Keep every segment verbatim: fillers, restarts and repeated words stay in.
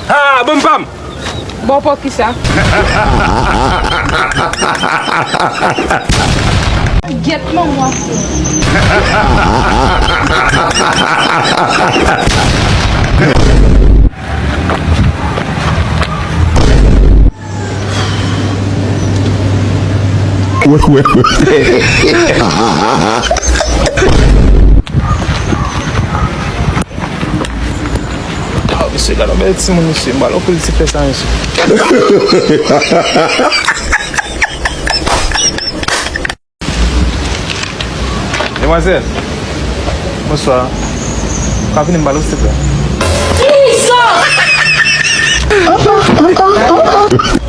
Ha, bon pa m! Bon, pou kisa? Gyèt manman. Ah, mesye, gade yon bèl timoun, mesye. M pral ofri l ti flè sa, mesye. Demwazèl, bonswa. Ou ka vini m ba l, silvouplè?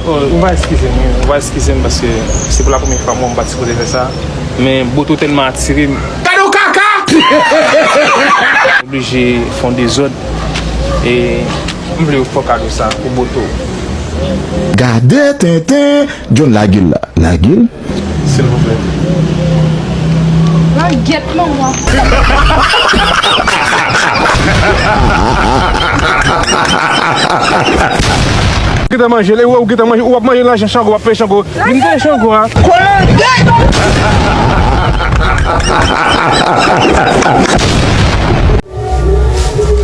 Oh, ou va eskize m, wi. Ou va eskize m paske se pou la premyè fwa mwen, m pa t sipoze fè sa. Men boto tèlman atire m. Gade yon kaka! Oblije fè yon dezòd. E m vle ofri w kado sa pou boto. Gade tenten, John, lage l la. Lage l. Silvouplè. Langyèt manman. Ou gentan manje l, ou gentan manje, w ap manje nan lajan Chango, w ap peye Chango. Vin peye Chango a.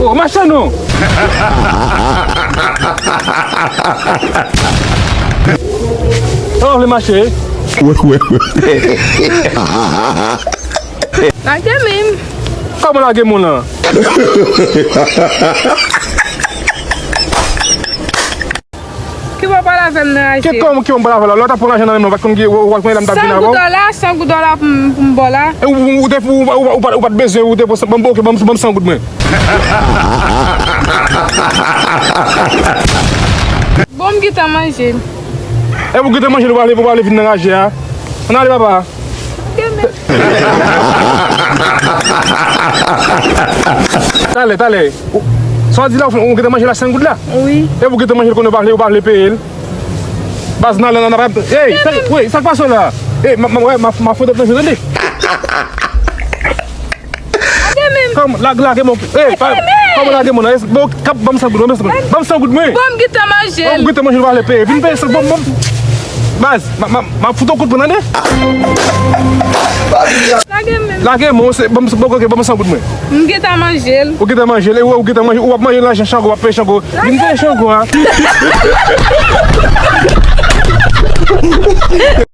Oh, mache non! Oh, vle mache? Lage men m. Kòman lage men w lan? Ki w ap pale avè m nan, Ayisyen? Ki kòman, ki w ap pale avè w la? Lè w t ap pran lajan nan men m, w pa t konn ki, w, w pa t konn lè m t ap vin avè w? San goud dola, san goud dola pou m, pou m ba w la. E ou, ou, ou te, ou, ou, ou, ou pa t bezwen, ou te pran, ban m, ok, ban m, ban m san goud mwen. Bon, m gentan manje. E ou gentan manje, ou pa vle, ou pa vle vin nan raje a. Ann ale, papa. Talè, talè. Ou, sa w di la, ou, ou gentan manje la san goud la? Wi. E ou gentan manje l konnen ou pa vle, ou pa vle peye l? Baz nan, nan, nan, nan, ey, sa, wi, sa k pase w la? Ey, ma, ma, wè, ma, ma foto nan je, tande. Lage men m. Kòman, lage, lage men w. Ey, pa, lage men m. Kòman lage men w lan? Bon, kap, ban m san goud, ban m san goud. Ban m san goud mwen. Bon, m gentan manje l. Bon, m gentan manje l, ou pa vle peye. Vin peye, bon, bon. Baz, ma, ma, ma fout w kout mwen, tande. Lage men m. Lage men w, se, ban m, bon, ok, ban m san goud mwen. M gentan manje l. Ou gentan manje l, e ou, ou gentan manje, ou ap manje nan lajan Chango, w ap peye Chango. Vin peye Chango a.